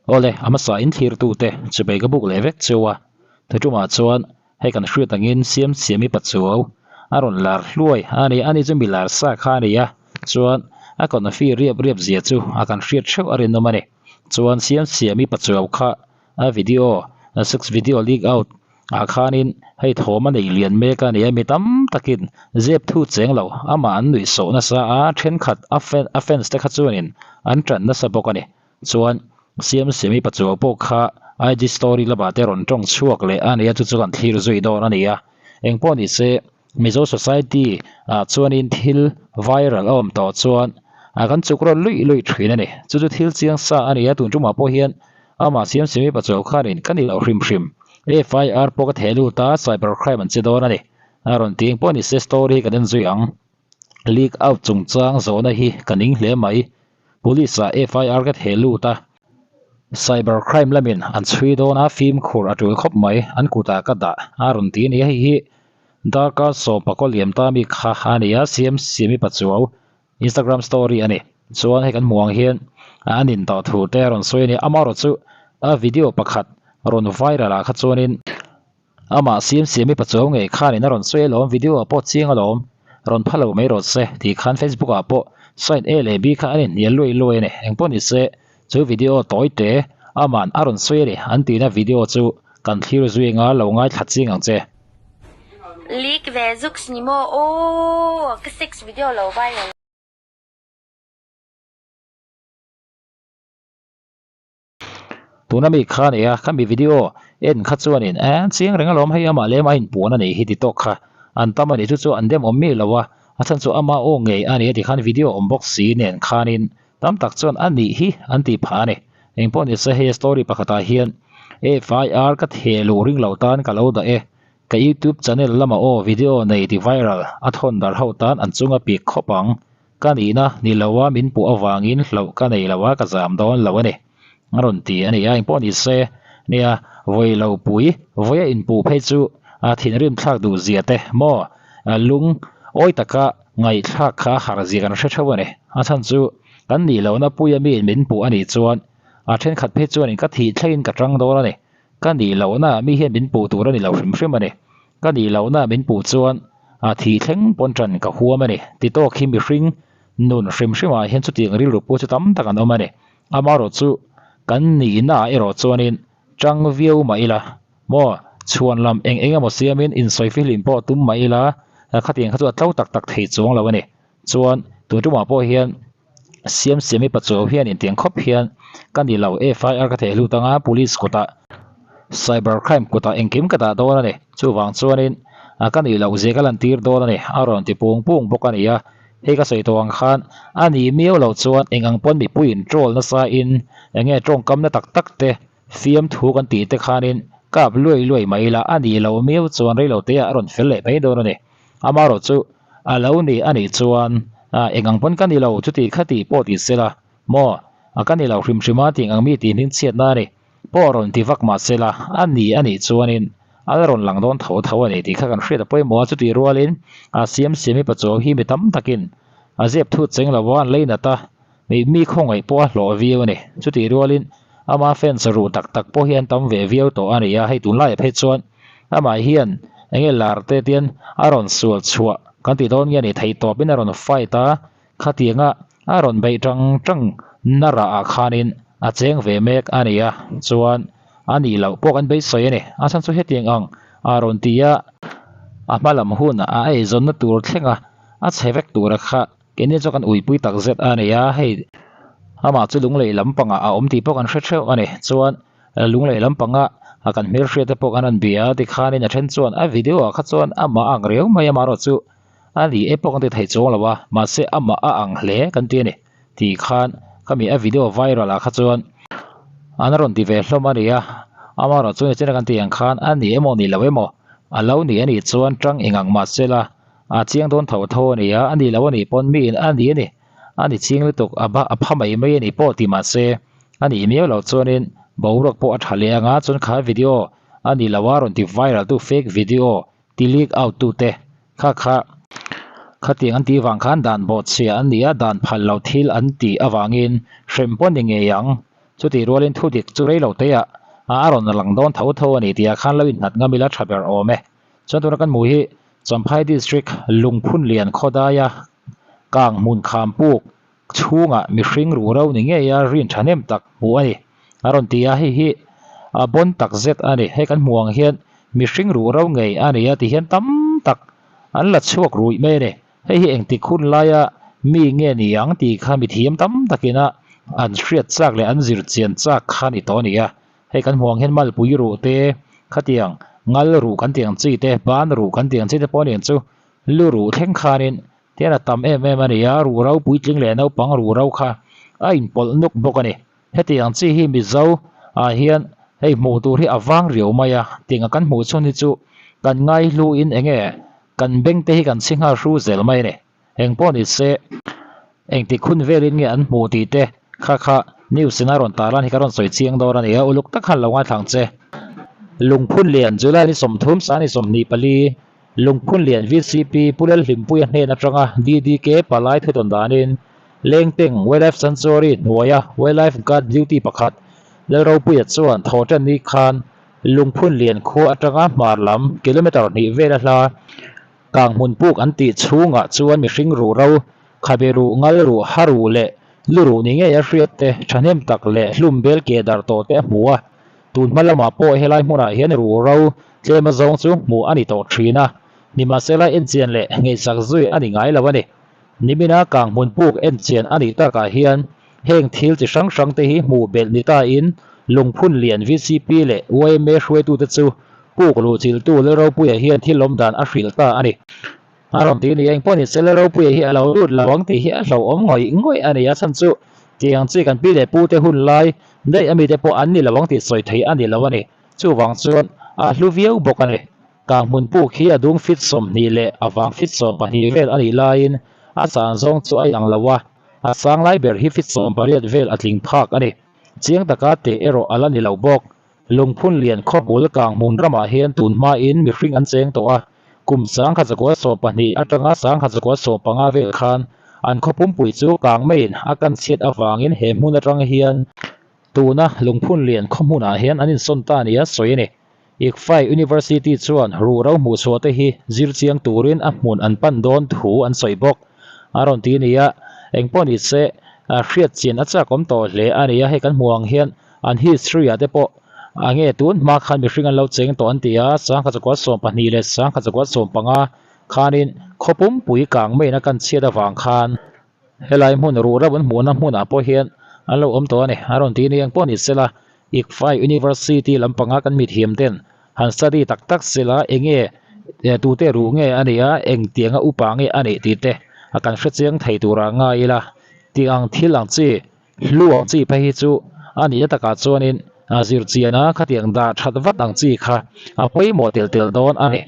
Awle, a hmasa in thlirtute chubei ka buk leh vek cheu a, thuṭumah chuan hei kan hriat angin Siamsiami Pachuau a rawn lar hluai a ni, ani chu mi lar sa kha a ni a, chuan a confi riap riap zia chu a kan hriat theuh a rinawm a ni. Chuan Siamsiami Pachuau kha a video, sex video leak out ah khanin hei thawm a nei lian mek a ni a, mi tam takin zep thu cheng lo amah an nuih sawh nasa a, thenkhat a fan a fans te kha chuanin an tan nasa bawk a ni. Chuan Siamsiami Pachuau pawh kha IG story lamah te rawn tawng chhuak leh a ni a, chu chu kan thlir zui dawn a ni a. Engpawh ni se Mizo society ah chuanin thil viral a awm tawh chuan ah kan chuk rawn luih luih thin a ni. Chu chu thil chiang sa a ni a, tun tumah pawh hian amah Siamsiami Pachuau khanin ka ni loh hrim hrim. FIR pawh ka theh lut a, cyber crime an che dawn a ni. A rawn ti engpawh ni se story hi kan en zui ang. Leak out chungchang zawhna hi ka ning hle mai. Police ah FIR ka theh lut a, cyber crime lamin an chhui dawn a, fimkhur a tul khawp mai, an kutah ka dah a rawn ti a ni. Hei hi darkar sawmpakaw liam ta mi kha a ni a, Siamsiami Pachuau Instagram story a ni. Chuan hei kan hmuh ang hian an intawh thu te a rawn sawi a ni. Amaherawhchu chu a video pakhat rawn viral ah kha chuanin amah Siamsiami Pachuau ngei khanin a rawn sawi alawm, video ah pawh chiang alawm, rawn pha lo mai rawh se tih khan Facebook ah pawh side A leh B kha an inhnial luai luai a ni. Engpawh ni se chu video tawi te ama'n a rawn sawi a ni an tihna video chu kan thlir zui anga lo ngaithla chiang ang che. Leak ve zuks ni maw aw ka sex video lo viral. Tuna mi kha nia kha mi video en kha chuanin eh chiang reng alawm hei amah lem a inpuan a nih hi ti tawk kha an tam a nih chu chu an dem awm miah lo a, a chhan chu ama aw ngei a ni a ti khan video awm bawk si nen khanin tam tak chuan a nih hi an tih phah a ni. Engpawh nise hei story pakhatah hian FIR ka theh luh ring lo tan ka lo dah e Ka youtube channel lama aw video nei ti viral a thawn dar ho tan an chunga pik khawp ang. Ka nihna ni lo a min puh avangin hlauh ka nei lo a ka zam dawn lo a ni. A rawn ti a ni a engpawh ni se nia vawi lo pui vawi a inpuh phei chu a thinrim thlak duh zia te maw lung awi taka ngaihthlak kha a har zia kan hre theuh a ni. A chhan chu kan nih lohna puia miin min puh a nih chuan a thenkhat phei chuanin ka thih thlengin ka tang dawn a ni. Ka nih lohna mi hian min puh tur a ni lo hrim hrim a ni. Ka nih lohna min puh chuan a thih thleng pawn ṭan ka huam a ni. Ti tawk hi mihring nun hrim hrimah hian chutiang rilru pawh chu tam tak an awm a ni. Amaherawh chu kan nihnaah erawh chuanin ṭang viau mah ila maw chhuan lam eng eng emaw siamin insawi fihlim pawh tum mah ila khatiang kha chu a tlo tak tak thei chuang lo a ni. Chuan tun ṭumah pawh hian Siamsiami Pachuau hian intiang khawp hian ka ni lo FIR ka theh hlut anga police kutah cyber crime kutah engkim ka dah dawn a ni. Chuvang chuanin ka nih loh zia ka lantir dawn a ni a rawn ti pung pung bawk a ni a. Hei ka sawi tawh ang khan a nih miau loh chuan eng ang pawn mipuiin troll nasa in eng nge tawngkamna tak tak te fiamthu kan tih te khanin kap luai luai mai ila a nih loh miau chuan reilote ah a rawn fel leh mai dawn a ni. Amaherawh chu a lo ni a nih chuan eng ang pawn ka ni lo chuti kha tih pawh ti sela maw ka ni lo hrim hrim a tih ang mi tih hming chhiatna a ni pawh rawn ti vak mah sela a ni a nih chuanin a la rawn lang dawn tho tho a ni tih kha kan hriat a pawimawh a chutih rualin a Siamsiami Pachuau hi mi tam takin a zep thut cheng lo a an leinat a mi khawngaih pawh a hlawh viau a ni chutih rualin ama fans ruh tak tak pawh hi an tam ve viau tawh a ni a hei tunlaiah phei chuan Amah hian enge lar te tian a rawn sual chhuah kan tih dawn nge ni theih tawpin a rawn fight a, khatianga a rawn beih tang tang na rah ah khanin a cheng ve mek a ni a, chuan a nih loh pawh kan beisawi a ni. A chhan chu hetiang ang a rawn ti a, a hma lam hun a eizawnna tur thleng a, a chhe vek tura kha keini chu kan uipui tak zet a ni a, hei amah chu lunglei lampangah a awm tih pawh kan hre theuh a ni, chuan. Lunglei lampanga kan hmelhriat te pawh kan rawn bia a tikhanin a then chuan a video ah kha chuan amah a ang riau mai a marawh chu a ni e pawh kan ti thei chuang lo a mahse amah a ang hle kan ti a ni tih khan khami a video viral ah kha chuan an rawn ti ve hlawm a ni a amarawh chu nichina kan tih ang khan a ni emaw ni lo emaw a lo ni a nih chuan tang eng ang mahse la a chiang dawn tho tho a ni a a ni lo a nih pawn miin a ni a ni. A ni ching lutuk a ba a pha mai mai a ni pawh ti mahse a nih miau loh chuanin boruak pawh a tha leh anga chuan kha video a ni lo a rawn ti viral tu fake video ti leak out tu te kha kha khatiang an tih vang khan dan bawhchhia an ni a dan phal lo thil an tih avangin hrem pawh ni ngei ang. Chutih rualin thu dik chu rei lo teiah a rawn lang dawn tho tho a ni tih ah khan lo innghat ngam ila tha ber awm e. Chuan tuna kan hmuh hi Champhai District Lungphunlian khawdaia kang hmun kham puk chhungah mihring ruh ro ni ngei a rin thahnem tak hmuh a ni. A rawn ti a, hei hi a bawn tak zet a ni. Hei kan hmuh ang hian mihring ruh ro ngei a ni a ti hian tam tak an la chhuak ruih mai a ni. Hei hi engtik hun laia mi nge ni ang tih kha mithiam tam takina an hriat chak leh an zir chian chak kha ni tawh a ni a. Hei kan hmuh ang hian malpui ruh te, khatiang ngal ruh kan tih ang chi te, ban ruh kan tih ang chi te pawh a ni ang chu lu ruh thleng khanin tian a tam em em a ni a, ruh ro puitling leh naupang ruh ro kha a inpawlh nuk bawk a ni. Hetiang chi hi Mizo ah hian hei hmuh tur hi a vang riau mai a, tiang a kan hmuh chhun hi chu kan ngaihluin enge kan beng te hi kan chhi nghal hru zel mai a ni. Eng pawh ni se engtik hun velin nge an hmuh tih te kha kha news in a rawn tar lan hi ka rawn sawi chiang dawn a ni a, uluk tak khan lo ngaithla ang che. Lungphun lian July ni 30 Sani 24 Lungphun lian VCP Pu Lalhlimpuia hnen atanga DDK palai thutawn danin Lengteng Wildlife Sanctuary hnuaia Wildlife Guard duty pakhat Lalropuia chuan thawhtan ni khan Lungphun lian khua atanga hmar lam kilometre hnih vela hla Kang hmun puk an tih chhungah chuan mihring ruh ro, khabe ruh, ngal ruh, ha ruh leh lu ruh ni ngei a hriat te, thahnem tak leh hlum bel ke darh tawh te a hmu a. Tun hma lamah pawh helai hmunah hian ruh ro tlem azawng chu hmuh a ni tawh thin a, nimahsela enchian leh ngaihsak zui a ni ngai lo a ni. Nimina kang hmun puk enchian a nih takah hian heng thil chi hrang hrang te hi hmuh belh ni tain Lungphun lian VCP leh yma hruaitute chu Puk luhchilhtu Lalropuia hian thil awm dan a hrilh ta a ni. A rawn ti ni, engpawh ni se Lalropuia hi a lo lut lo ang tih hi a hlauhawm ngawih ngawih a ni. A chhan chu tiang chi kan pi leh pu te hun lai daih ami te pawh an ni lo ang tih sawi thei a ni lo a ni. Chuvang chuan a hlu viau bawk a ni. Kang hmun puk hi a dung fit 20 leh a vang fit 12 vel a nih laiin a chan zawng chu a inang lo a, a sang lai ber hi fit 18 vel a tling phak a ni. Chiang taka teh erawh a la ni lo bawk. Lungphun lian khawbul kang hmun ramah hian tun hmain mihring an cheng tawh a, kum 1912 atanga 1915 vel khan an khaw pumpui chu kang maiin a kan chhiat avangin he hmun atang hian tuna Lungphun lian khaw hmunah hian an insawn ta nia sawi a ni. ICFAI University chuan ruhro hmuhchhuah te hi zir chiang turin a hmun an pan dawn thu an sawi bawk. A rawn ti nia, engpawh ni se hriat chian a chak awm tawh hle a nia, hei kan hmuh ang hian An history ah te pawh a nge tun hma khan mihring an lo cheng tawh an ti a, 1912 leh 1915 khanin khaw pumpui kang maiin a kan chhiat avang khan helai hmun ruh reuh an hmuhna hmunah pawh hian an lo awm tawh a ni. A rawn ti ni eng pawh ni sela ICFAI University lampanga kan mithiam ten han study tak tak sela enge tute ruh nge a nih a, engtianga upa nge a nih tih te a kan hrechiang thei turah ngai ila tih ang thil ang chi Hlu ang chi phei hi chu a nihna takah chuanin zir chian a khatiang dah that vat ang chi kha a pawimawh tel tel dawn a ni.